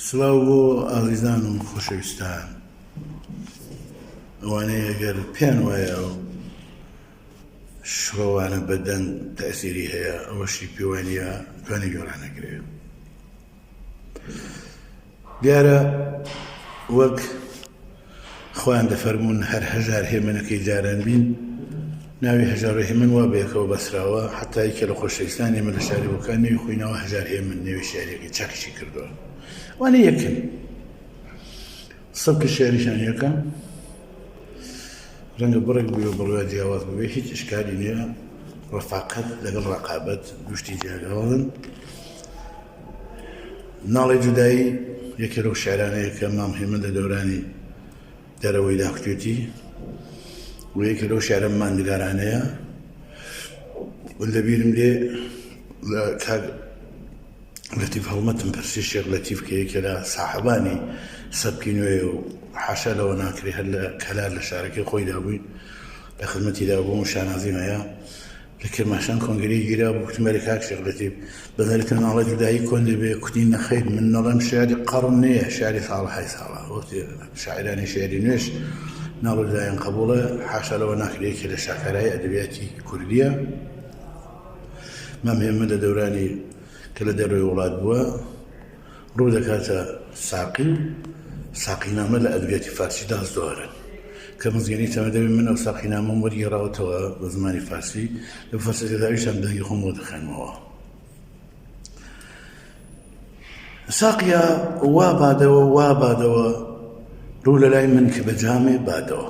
سڵاو بۆ ئازیزان و خۆشەویستان ئەوانەی ئەگەر پێیان وایە ئەو شڕۆوانە بە دەنگ تەئسیری هەیە ئەوەشی پێ وانییە توانی گوێ ڕانەگرێ. دیارە وەک خۆیان دەفەرموون هەر هەژار هێمنەکەی جاران بین، ناوی هەژار و هێمن وا بەیەکەوە بەسراوە، حەتا یەکێ لە خۆشەویستانی ئێمە لە شاری بۆکان نێوی خۆی ناوە هەژار هێمن، نێوی شیعریەکەی چاکیشی کردووە. ئەوانە یەکن. سەبکی شیعریشان یەکە. ڕەنگە بڕێک بووی و بڕوا جیاواز بووبێ، هیچ ئیشکالی نییە. ڕەفاقەت لەگەڵ ڕەقابەت دوو شتی جیاجیاوازن. ناڵێ جودایی یەکێ لەو شعرانەیە کە مام هێمن لە دەورانی دەرەوەیدا کوتێتی و یەکێ لەو شعرە ماندگارانەیە و لەبیرم دێ لە کاک لەتیف هەڵمەتم پرسی شێخ لەتیف کە یەکێ لە ساحەبانی سەبکی نوێ و حاشا لەوە ناکرێ هەر لە کەلار لە شارەکەی خۆیدا بووین لە خزمەتیدا بووم و شانازیم هەیە لە کرماشان کۆنگرەی گیرا بوو، کوتم ئەرێ کاک شێخ لەتیف بەزەرتە ناڵێ جودایی کۆن دەبێ، کوتی نەخەیر من نەڵێم شێعری قەڕن نییە شێعری ساڵەهای ساڵە، وەختی شاعیرانی شێعری نوێش ناڵێ جوداییان قەبووڵە، حاشا لەوە ناکرێ یەکێ لە شاکارای ئەدەبیاتی کوردییە. مام هێمن لە دەورانی کە لە دەرەوەی وڵات بووە ڕوو دەکاتە ساقی و ساقینامە لە ئەدەبیاتی فارسیدا زۆرن کە مزگێنی تەمە دەبێت من ئەو ساقینامەم وەرگێڕاوەتەوە بە زمانی فارسی لە فەرسەکەداویشان دەنگی خۆم بۆ دەخوێنمەوە. ساقیا وا بادەوە وا بادەوە ڕوو لە لای من کە بە جامێ بادەوە.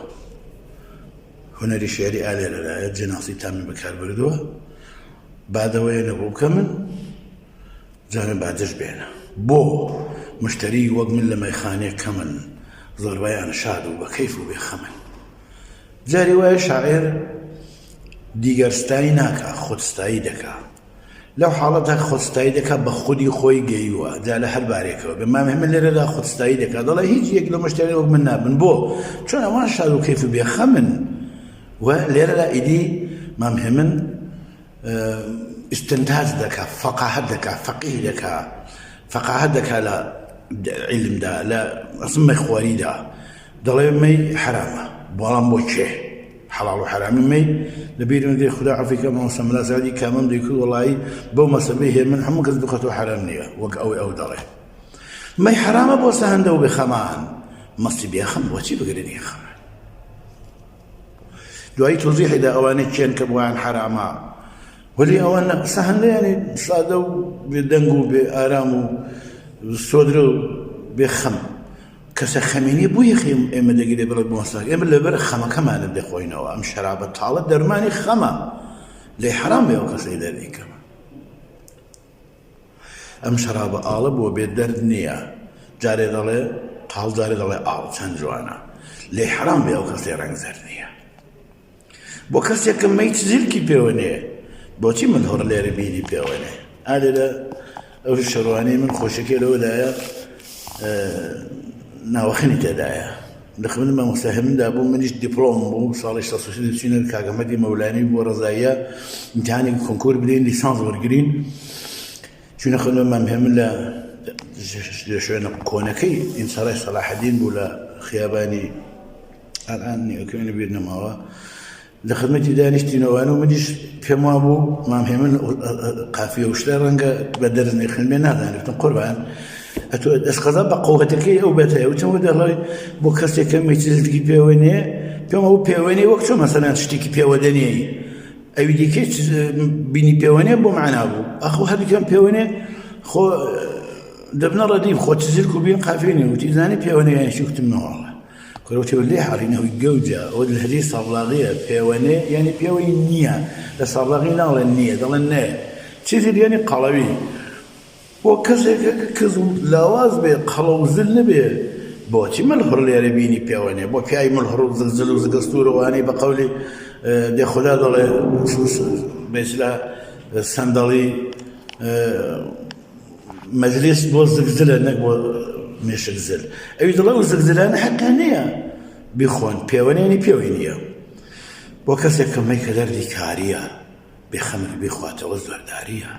هونەری شیعری ئا لێرەدایە جێناسی تامی بەکار بردووە بادەوەیە نەبوو بکە من جامێ بادەش بێنە بۆ مشتەری وەک من لە مەیخانێ کەمن زۆربەیان شاد و بە کەیف و بێ خەمن جاری وایە شاعیر دیگەرستایی ناکا خودستایی دەکا لەو حاڵەتە خودستایی دەکا بە خودی خۆی گەیوە جا لە هەر بارێکەوە بێ مام هێمن لێرەدا خودستایی دەکا دەڵێ هیچ یەک لە مشتەری وەک من نابن بۆ چۆن ئەوان شاد و کەیف و بێخەمن و لێرەدا ئیدی مام هێمن استنتاج دەکا فەقاهەت دەکا فەقیه دەکا فەقاهەت دەکا لە عیلمدا لە ئەسڵ مەیخواریدا دەڵێ مەی حەرامە بەڵام بۆ کێ حەڵاڵ و حەرامی مەی لە بیرم دێ خودا عەفوی کە مامۆستا مەلا سەعدی کامەم دەیکوت وەڵایی بەو مەسەبەی هەیە من هەموو کەس بخەتەوە حەرام نییە وەک ئەوەی ئەو دەڵێ مەی حەرامە بۆ سەهەندە و بێخەمان مەستی بێخەم بۆچی بگرنی خەمە دوایی تۆزیحی دا ئەوانەی کێن کە بۆیان حەرامە وەلی ئەوان سەهەندە یانی سادە و بێدەنگ و بێ ئارام و سۆدرە و بێخەم کەسە خەمینی بۆ یەخی ئێمە دەگرێ بڵێ بۆ ساک ئێمە لەبەر خەمەکەمانە دەخۆینەوە ئەم شەرابە تاڵە دەرمانی خەمە لێ حەرام بێ ئەو کەسەی دەردی کەمە ئەم شەرابە ئاڵە بۆ بێ دەرد نییە جارێ دەڵێ تاڵ جارێ دەڵێ ئاڵ چەند جوانە لێ حەرام بێ ئەو کەسەی ڕەنگ زەرد نییە بۆ کەسێک کە مەی چزیلکی پێوە نێ بۆچی من هۆڕ لێرە بیری پێوە نێ ئا لێرە ئەو شەڕوانەی من خۆشەکەی لەوەدایە ناوەخنی تێدایە لە خزمەت مامۆستا هێمندا بوو منیش دیپلۆم بوو ساڵی 66 دەچینە کاک ئەحمەدی مەولانی بۆ ڕەزاییە امتحانی کۆنکور بدەین لیسانس وەرگرین چوینە خوێندنەوە مام هێمن لە لە شوێنە کۆنەکەی ئینسەرای سەلاحەدین بوو لە خیابانی ئەلان نیەکەوێنە بیر نەماوە لە خزمەتی دانیشتینەوەن و منیش پێم وابوو مام هێمن قافیە و شتە ڕەنگە بە دەرس نەیخوێندبێ نازانێتم قوربان ئەتۆ دەست قەزا بە قوتەکەی ئەو بێت هەیە وتم دەڵێ بۆ کەسێک کە مەیتزلکی پێوە نییە پێم ئەو پێوە نییە وەک چۆن مەسەلەن شتێکی پێوە دەنێی ئەوی دیکەی بینی پێوە نییە بۆ معنا بوو ئەخۆ هەردووکیان پێوە نییە خۆ دەبنە ڕەدیف خۆ چزیلک و بین قافیە نییە وتی زانی پێوە نییە یان چی وتم نەوەڵا کورە لێ حەڕینە هوی گەوجە ئەوە لەهجەی سابڵاغیە پێوەنێ یانی پێوەی نییە لە سابڵاغی ناڵێن نییە دەڵێن نێ چیتر یانی قەڵەوی بۆ کەسێک کە کز و لاواز بێ قەڵەو و زل نەبێ بۆچی ملهوڕ لێرە بینی پێوەنێ بۆ پیاوی ملهوڕ و زلزل و زگەستوور و ئەوانەی بە قەولی دێ خودا دەڵێ بێجلە سەندەڵی مەجلیس بۆ زگزلە نەک بۆ مێشک زل ئەوی دەڵێ ئەو زگزلانە حەقیان نییە بیخۆن پێوەنێنی پێوەی نییە بۆ کەسێک کە مەی کە دەردی کاریە بێخەمک بیخواتەوە زۆرداریە.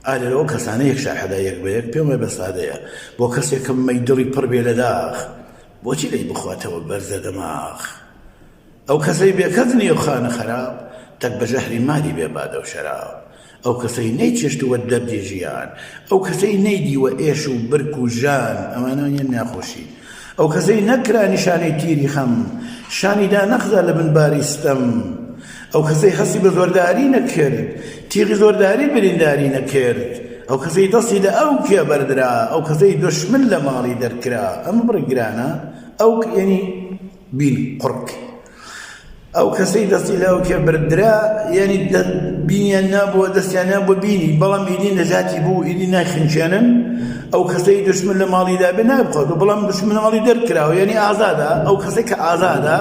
ئا لێرە ئەو کەسانە یەک شەرحەدا یەک بە یەک پێم وایە بە سادەیە بۆ کەسێک کە مەی دڵی پڕ بێ لە داخ بۆچی لێی بخواتەوە بەرزە دەماخ ئەو کەسەی بێکەس نییە و خانە خەراپ تەک بە ژەهری ماری بێ بادە و شەراب ئەو کەسەی نەیچێشتووە دەردی ژیان ئەو کەسەی نەیدیوە ئێش و برک و ژان ئەمانە یەن ناخۆشی ئەو کەسەی نەکرا نیشانەی تیری خەم شانی دانەخزا لە بن باری ستەم ئەو کەسەی هەستی بە زۆرداری نەکرد تیغی زۆرداری برینداری نەکرد ئەو کەسەی دەستی لە ئەو کێ بەردرا ئەو کەسەی دوشمن لە ماڵی دەرکرا ئەمە بڕی گرانە ئەو یعنی بین قڕک ئەو کەسەی دەستی لە ئەو کێ بردرا یعنی بینیان نابووە دەستیان نابووە بینی بەڵام ئیدی نەجاتی بوو ئیدی نایخنچێنن ئەو کەسەی دوشمن لە ماڵیدا بێ نابخوات بەڵام دوشمن لە ماڵی دەرکراوە یعنی ئازادە ئەو کەسەی کە ئازادە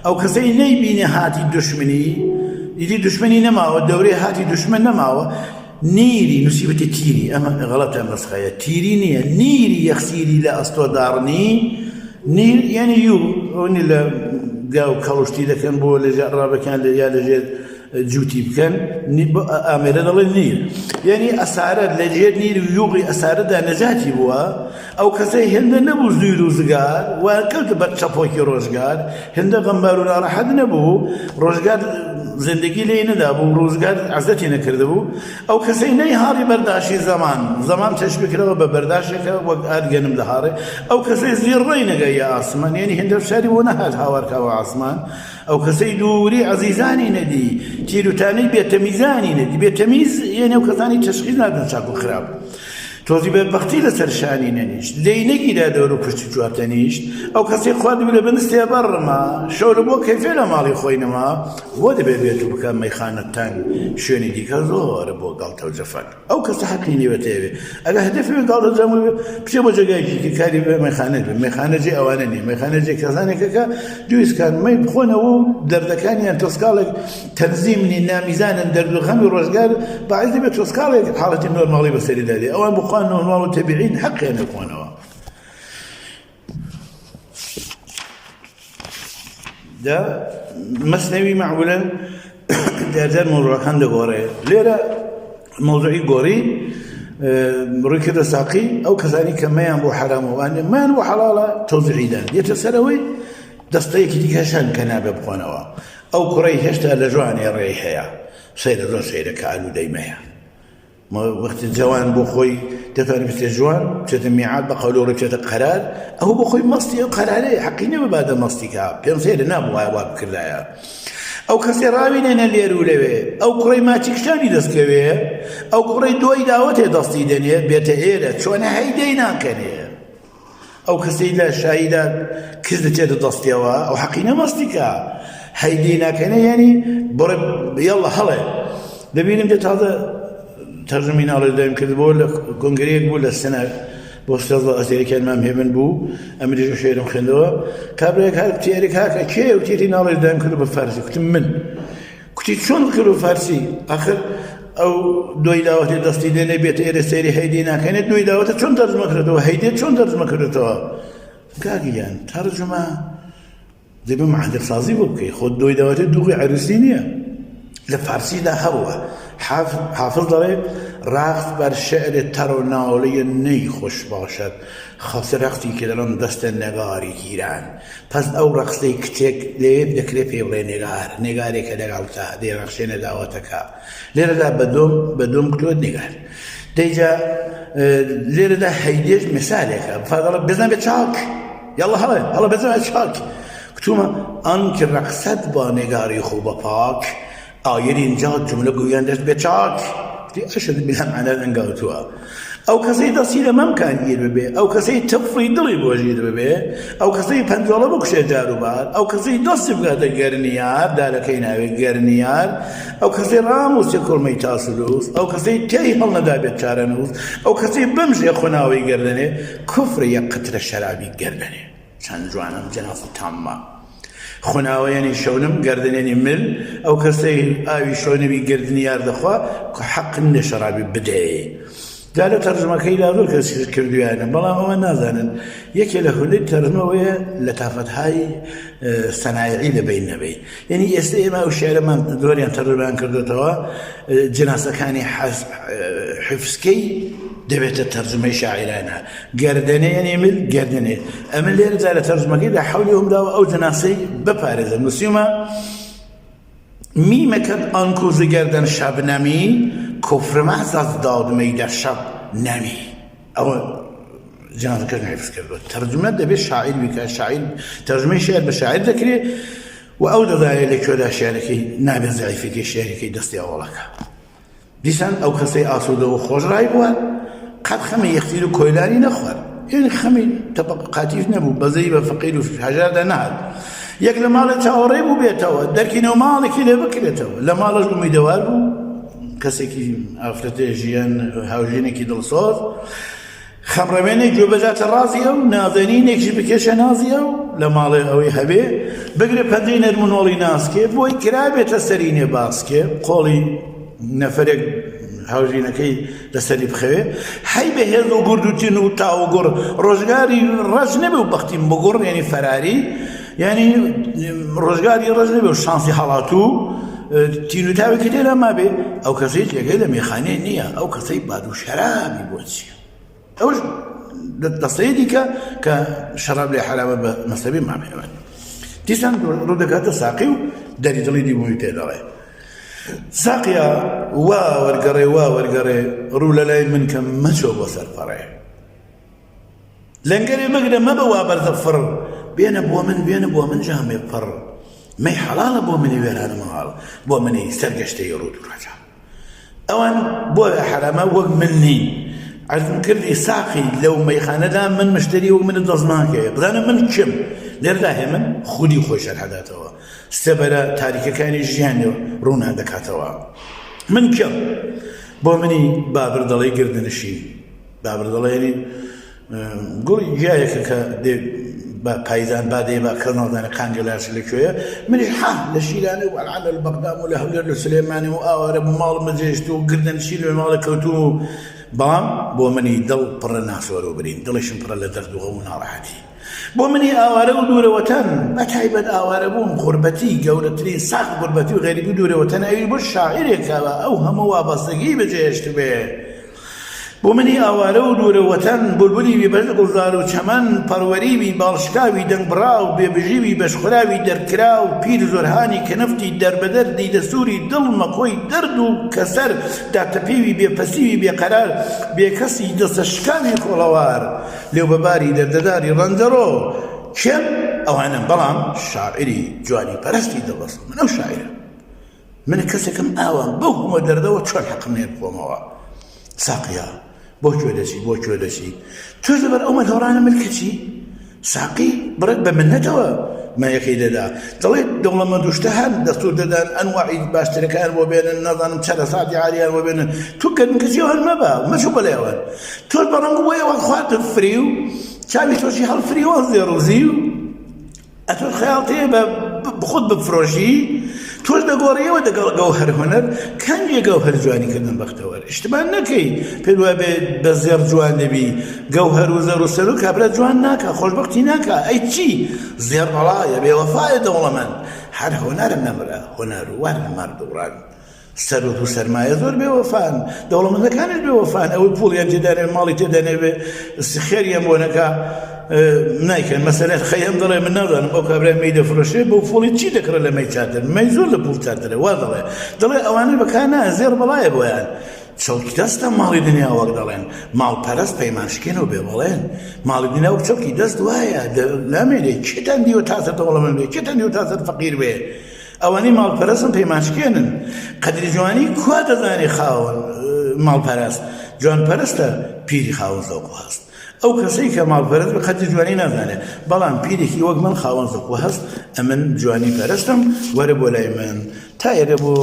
ئەو کەسەی نەیبینی هاتی دوشمنی ئیدی دوشمنی نەماوە دەورەی هاتی دوشمن نەماوە نیری نووسیوەتی تیری ئەمە غەڵەتە نسخەیە تیری نییە نیری یەخسیری لە ئەستۆ داڕنی نیر یعنی یو ئەونی لە گا و کەڵوشتی دەکەن بۆ لە ژێر ڕابەکان لە یا لە ژێر جووتی بکەن ئامێرە دەڵێن نیر یعنی ئەسارەت لە ژێر نیر و یوغی ئەسارەدا نەجاتی بووە ئەو کەسەی هێندە نەبوو زویر و زگار و کەوتە بەر چەپۆکی ڕۆژگار، هێندە غەمبار و ناڕەحەت نەبوو، ڕۆژگار زیندەگی لێی نەدابوو، ڕۆژگار عەزەتی نەکردبوو. ئەو کەسەی نەیهاڕی بەرداشی زەمان، زەمان تەشبیه کراوە بە بەرداشێکە وەک ئارد گەنم دەهاڕێ، ئەو کەسەی زیڕەی نەگەیە ئاسمان، یانی هێندە فشاری بۆ نەهات هاوار کا بۆ ئاسمان، ئەو کەسەی دووری عەزیزانی نەدی، تیر و تانەی بێتەمیزانی نەدی، بێتەمیز یانی ئەو کەسانەی تەشخیس نادەن چاک و خراپ. تۆزی بەدبەختی لەسەر شانی نەنیشت، لێی نەگیرا دەور و پشتی چوارتەنیشت، ئەو کەسەی خواردبووی لە بن سێبەر ڕما، شەو لە بۆ کەیفێ لە ماڵی خۆی نەما، بۆ دەبێ بێت و بکا مەیخانە تەنگ، شوێنی دیکە زۆرە بۆ گاڵتە و جەفەنگ. ئەو کەسە حەقی نییە تێوێ ئەگەر هەدەفی بێ گاڵتە جەنگ بێ بچێ بۆ جێگایەکی تر کاری بێ مەیخانە بێ، مەیخانە جێی ئەوانە نییە، مەیخانە جێی کەسانێکە کە دوویستکان مەی بخۆنەوە و دەردەکانیان تۆسکاڵێک تەنزیم نین نامیزانن دەرد و غەمی ڕۆژگار باعث دەبێت تۆسکاڵێک حاڵەتی نۆرماڵی بەسەریدا دێ ئەوان بخوان نۆرماڵ و تەبیعین حەقیان بخۆنەوە دا مەسنەوی مەعمولا جارجار مەوزوعەکان دەگۆڕێ لێرە مەوزوعی گۆڕی ڕووی کردە ساقی ئەو کەسانی کە مەیان بۆ حەرامە وانێ مەیان بۆ حەڵاڵە تەوزیعی دان دێتە سەرەوەی دەستەیەکی دیکەش هەن کە نابێ بخۆنەوە ئەو کوڕەی هێشتا لە ژوانێ ڕێی هەیە سەیرە زۆر سەیرە کە ئالوودەی مەیە وەختی جوان بۆ خۆی دەتوانێت بچێت جوان بچێتە میعاد بە قەول و بچێتە قەرار ئەو بۆ خۆی مەستی ئەو قەرارەیە حەقی نییە بباتە مەستی کا پێم سەیرە نابووایە وا بکردایە ئەو کەسێ ڕاوی نێنە لێر و لەوێ ئەو کوڕەی ماچی کچانی دەستکەوێ ئەو کوڕەی دۆی داوەتێ دەستی دەنێ بێتە ئێرە چۆنە هەی دەی ناکەنێ ئەو کەسەی لە شاییدا کز دەچێتە دەستیەوە ئەو حەقی نەمەستی کە هەی دەی ناکەنێ یعنی بڕێ یەڵا هەڵێ دەبینم دێ تازە تەرجمەی ناڵێ دایم کرد بۆ لە کۆنگرەیەک بوو لە سنە بۆ 13 ئەسێرەکان مام هێمن بوو ئەمریش شێرم خوێندەوە کابرایەک هات کوتی ئەرێ کاکە کێ وتیەتی ناڵێ دایم کرد بە فارسی کوتم من کوتی چۆن کرد بە فارسی ئاخر ئەو دۆی داوەتێ دەستی دێنێ بێتە ئێرە سەیری هەیدی ناکەنێت دۆی داوەتە چۆن تەرجمە کردەوە هەیدێ چۆن تەرجمە کردێتەوە کاک گیان تەرجمە دەبێ معادلسازی بۆ بکەی خۆت دۆی داوەتێ دوغی عەروسی نییە لە فارسیدا هەبووە حافظ دەڵێ ڕاخت بەر شعر تەڕ و ناڵی نەی خۆش باشد خەڵکی ڕەختی کە دەڵێن دەستە نەگاری گیران پس ئەو ڕەقسەی کچێک لەوێ دەکرێ پێی بڵێ نێگار نێگارێکە لەگەڵتا دەیڕەخشێنە داوەتەکە لێرەدا بە دۆم بە دۆم کوتووە نێگار دەیجا لێرەدا هەیدێش مثالێکە فادەڵە بزن بە چاک یاڵا هەڵێ هەڵە بزن بە چاک کتومە ئەنک ڕەقسەت با نێگاری خۆ بە پاک آیر اینجا جملە گویندش بە چاک کوتی ئەشهد بالله معنات ئەنگاوتووە ئەو کەسەی دەستی لە مەمکان گیر ببێ ئەو کەسەی تفڵی دڵی بۆ ژیر ببێ ئەو کەسەی پەنجۆڵە بکوشێ جاروبار ئەو کەسەی دەستی بگاتە گەرنیار دارەکەی ناوێ گەرنیار ئەو کەسەی ڕاموسێ کوڵمەی تاسلوس ئەو کەسەی تێی هەڵنەدابێت چارەنووس ئەو کەسەی بمژێ خۆناوەی گەردەنێ کوفرە یەک قەترە شەرابی گەردەنێ چەند جوانم جناس تامە خوناوەیەنی شەونم گەردنێنی مل ئەو کەسەی ئاوی شەونمی گردنی یار دەخوا حەق نیە شەرابی بدەی. جا لە تەرجمەکەیدا زۆر کەس کردویانە بەڵام ئەوە نازانن یەکێ لە هونەری تەرجمەوەیە لەتافتهای سەنایعی لە بین نەبەی یعنی ئێستا ئێمە ئەو شعرەمان زۆریان تەرجمەیان کردوێتەوە جناسەکانی حفزکەی دەبێتە تەرجمەی شاعرانە گەردەنێ یعنی مل گەردەنێ ئەمن لێرەدا لە تەرجمەکەیدا حەولی ئەوم داوە ئەو جناسەی بپارێزم نووسیومە میمەکەت ئانکو ز گەردەن شەبنەمی کفر محض از داد می در شب نەمی ئەوە جنازەکەش حفظ کردووە تەرجمە دەبێت شاعیر بکە شاعیر تەرجمەی شعر بە شاعیر دەکرێت و ئەو دەزانێت لە کوێدا شعرەکەی نابێت زەعیفەکەی شعرەکەی دەستی ئەوەڵەکە دیسان ئەو کەسەی ئاسوودە و خۆش ڕای بووە قەت خەمی یەختیر و کۆیلانی نەخوارد یعنی خەمی تەبەقاتیش نەبوو بەزەی بە فەقیر و هەژاردا نەهات یەک لە ماڵێ چاوەڕێ بوو بێتەوە دەرکی نێو ماڵێکی لێ بکرێتەوە لە ماڵەش ئومیدەوار بوو کەسێکی ئافرەتێ ژیان هاوژینێکی دڵسۆز خەمڕەوێنێک گوێ بەداتە ڕازی ئەو، نازەنینێکیش بکێشە نازی ئەو، لە ماڵێ ئەوەی هەبێ، بگرە پەنجەی نەرم و نۆڵی ناسکێ، بۆی کرابێتە سەرینێ باسکێ، قۆڵی نەفەرێک هاوژینەکەی لەسەری بخەوێ، هەی بە هێز و گورد و تین و تاو و گوڕ، ڕۆژگاری ڕەش نەبێ و بەختی بگوڕ، یانی فەراری، یانی ڕۆژگاری ڕەش نەبێ و شانسی هەڵاتوو، تین و تاوێکی تێدا مابێ، ئەو کەسەی جێگەی لە مێخانێ نییە، ئەو کەسەی باد و شەرابی بۆ چییە؟ ئەوش دەستەیە دیکە کە شەراب لێ حەرامە بە مەسەبی مام هێمن دیسان ڕوو دەکاتە ساقی و دەری دڵی دیبووی پێ دەڵێ ساقیا وا وەرگەڕێ وا وەرگەڕێ ڕوو لە لای من کە مەچۆ بۆ سەر پەڕێ لەنگەرێ مەگرە مەبە وا بەرزە فڕ بێنە بۆ من بێنە بۆ من جامێ پڕ مەی حەڵاڵە بۆ منی وێرانە ماڵ بۆ منی سەرگەشتەی ڕوو دوورەجا ئەوان بۆیە حەرامە وەک من نین عەرزم کردی ساقی لەو مەیخانەدا من مشتری وەک منت دەست ناکەوێ بزانە من کێم لێرەدا هێمن خودی خۆی شەرح داتەوە سێبەرە تاریکەکانی ژیانی ڕووناک دەکاتەوە من کێم بۆ منی بابر دەڵێ گردنشین بابر دەڵێنی گوڵی گیایەکە کە دێ بە پایزان با دێ بە کەس نازانێ قانگەلاش لە کوێیە منیش حا لە شیرانە و ئەلعەنە لە بەغدام و لە هەولێر لە سلێمانی و ئاوارە بوو ماڵم بەجێهێشت و گردەنشین لە ماڵێک کەوتووم و بەڵام بۆ منی دڵ پڕە ناسۆر و برین دڵیشم پڕە لە دەرد و غەم و ناڕەحەتی بۆ منی ئاوارە و دوورە وەتەن بە تایبەت ئاوارە بوون غوربەتی گەورەترین ساخ غوربەتی و غەریبی و دوورە وەتەن ئەویش بۆ شاعیرێکە ئەو هەموو وابەستەگی بەجێهێشتبێ بۆ منی ئاوارە و دوورە وەتەن، بولبولی بی بەش گوڵزار و چەمەن، پەروەریوی باڵ شکاوی دەنگ بڕاو، بێ بژیوی بەش خوراوی دەرکراو، پیر زۆرهانی کەنەفتی دەربەدەر، دیدە سووری دڵ مەکۆی دەرد و کەسەر، داتەپیوی بێ پەسیوی بێ قەرار، بێ کەسی دەستە شکاوی کۆڵەوار، لێو بە باری دەردەداری ڕەنجەڕۆ، کێم؟ ئەوانەم، بەڵام شاعیری جوانی پەرستی دڵبەستم، من ئەو شاعیرەم. من کەسێکم ئاوام بەو هەموو دەردەوە چۆن حەقم نییە بخۆمەوە ساقیا بۆ کوێ دەچی بۆ کوێ دەچی تۆش لەبەر ئەو مەلهۆڕانە ملکەچی ساقی بڕێک بە منەتەوە مایەکەی دەدا دەڵێت دەوڵەمەند و شتە هەن دەستور دەدەن ئەنواعی باشترەکان بۆ بێنن نازانم چەرەساتی عالیان بۆ بێنن تۆ گەرمکەچی هەر مەبە مەچوو بەلێوان تۆش بە ڕەنگ بۆ ئێوە خوارد فریو چاوی تۆشی هەڵفریوە زێڕ و زیو ئەتۆش خەیاڵت هەیە بە خۆت بفرۆشی تۆش دەگۆڕیەوە دەگەڵ گەوهەر هونەر کەنجێ گەوهەر جوانی کردن بەختەوەر ئیشتبان نەکەی پێت وابێ بە زێڕ جوان دەبی گەوهەر و زەر و سەر و کابرا جوان ناکا خۆشبەختی ناکا ئەی چی زێڕ بەڵایە بێوەفایە دەوڵەمەند هەر هونەر نەمرە هونەر وەر مەرد و ڕەند سەروەت و سەرمایە زۆر بێ وەفان، دەوڵەمەندەکانیش بێ وەفان، ئەوەی پوڵیان تێدا نەبێ ماڵی تێدا نەبێ خێریان بۆ نەکا نایکەن. مەسەلەن خەیام دەڵێ من نازانم ئەو کابرای مەی دەفرۆشێ بەو پوڵی چی دەکڕێ لە مەی چاتر، مەی زۆر لە پوڵ چاترە وا دەڵێ. دەڵێ ئەوانە بەکار نایەن زێڕ بەڵایە بۆیان. چڵکی دەستە ماڵی دنیا وەک دەڵێن ماڵ پەرست پەیمان شکێن و بێ بەڵێن. ماڵی دنیا وەک چڵکی دەست وایە نامێنێ. کێتان دیوە تاسەر دەوڵەمەند بێ، کێتان دیوە تاسەر فەقیر بێ؟ ئەوانەی ماڵپەرستن پەیمانشکێنن قەدری جوانی کوا دەزانێ خاوەن ماڵپەرست جوانپەرستە پیری خاوەن زەوق و هەست ئەو کەسەی کە ماڵپەرست بێ قەدری جوانی نازانێ بەڵام پیرێکی وەک من خاوەن زەوق و هەست ئەمن جوانی پەرستم وەرە بۆ لای من تا ئێرە بۆ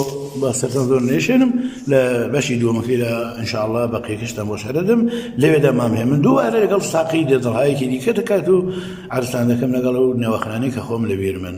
با سەرتان زۆر نێشێنم لە بەشی دووەمەکەیدا ئینشاءاللە بەقیەکەشتان بۆ شەرەدم لەوێدا مام هێمن دووبارە لەگەڵ ساقی دێدڵهایەکی دیکە دەکات و عەرزتان دەکەم لەگەڵ ئەو نێوەخنانەی کە خۆم لەبیرمن.